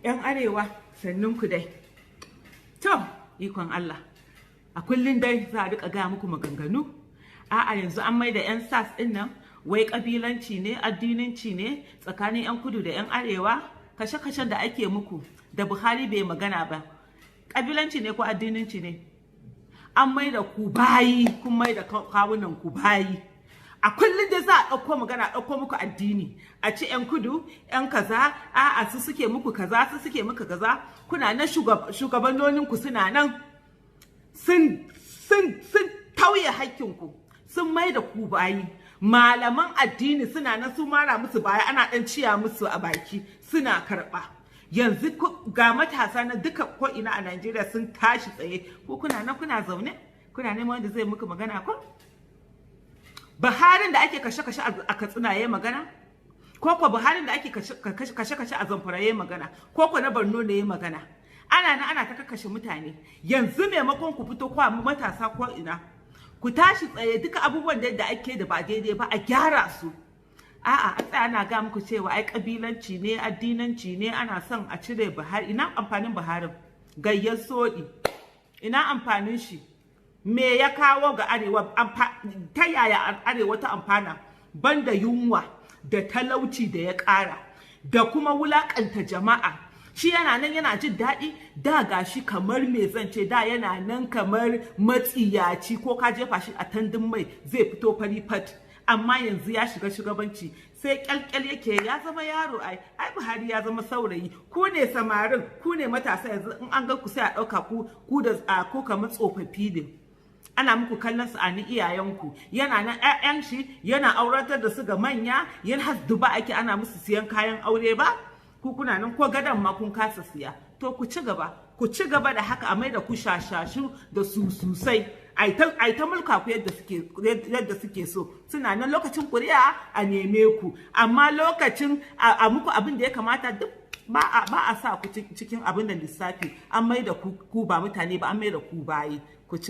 'Yan Arewa, sannun ku dai. To, ikon Allah. A kullum dai za a rika gaya muku maganganu. A'a, yanzu an maida 'yan SARS ɗin nan, wai kabilanci ne, addinanci ne tsakanin 'yan kudu da 'yan arewa, kashe-kashen da ake muku da Buhari bai magana ba. Kabilanci ne ko addinanci ne? An maida ku bayi, kun maida kawunan ku bayi. A kullum da za a ɗauko magana, a ɗauko muku addini, a ci 'yan kudu, 'yan kaza, a'a, su suke muku kaza, su suke muku kaza. Kuna na shugabanninku suna nan sun tauye hakkinku, sun mai da ku bayi. Malaman addini suna nan, su mara musu baya, ana ɗan ciya musu a baki suna karɓa. Yanzu ga matasa na duka ko ina a Najeriya sun tashi tsaye, ko kuna nan kuna zaune kuna neman wanda zai muku magana. Ko Buharin da ake kashe-kashe a Katsina ya magana? Ko ko Buharin da ake kashe-kashe a Zamfara ya magana? Ko ko na Borno ne ya magana? Ana na ana ta kashe mutane. Yanzu maimakon ku fito kwa matasa ko ina, ku tashi tsaye, duka abubuwan da ake da ba daidai ba a gyara su. A'a, a tsaya ana ga muku cewa ai kabilanci ne, addinanci ne, ana son a cire Buhari. Ina amfanin Buharin? Gayyar soɗi. Ina amfanin shi? Me ya kawo ga Arewa? Ta yaya Arewa ta amfana banda yunwa da talauci da ya ƙara da kuma wulakanta jama'a? Shi yana nan yana jin daɗi. Da gashi kamar me zan ce, da yana nan kamar matsiyaci, ko ka jefa shi a tandun mai zai fito fari fat. Amma yanzu ya shiga shugabanci, sai kyalkyal yake, ya zama yaro. Ai ai Buhari ya zama saurayi. Ku ne samarin, ku ne matasa. Yanzu in an ga ku sai a ɗauka ku da ku kamar tsofaffi ne, ana muku kallon su ani iyayenku. Yana nan ƴaƴan shi yana auratar da su ga manya, yan has duba ake ana musu siyan kayan aure ba. Ku kuna nan ko gadon ma kun kasa siya. To ku ci gaba, ku ci gaba da haka, a mai da ku shashashu da su sosai, ai ta mulka ku yadda suke so. Suna nan lokacin kuri'a a neme ku, amma lokacin a muku abin da ya kamata duk ba a sa ku cikin abin da lissafi. An mai da ku ba mutane ba, an mai da ku bayi. Ku ci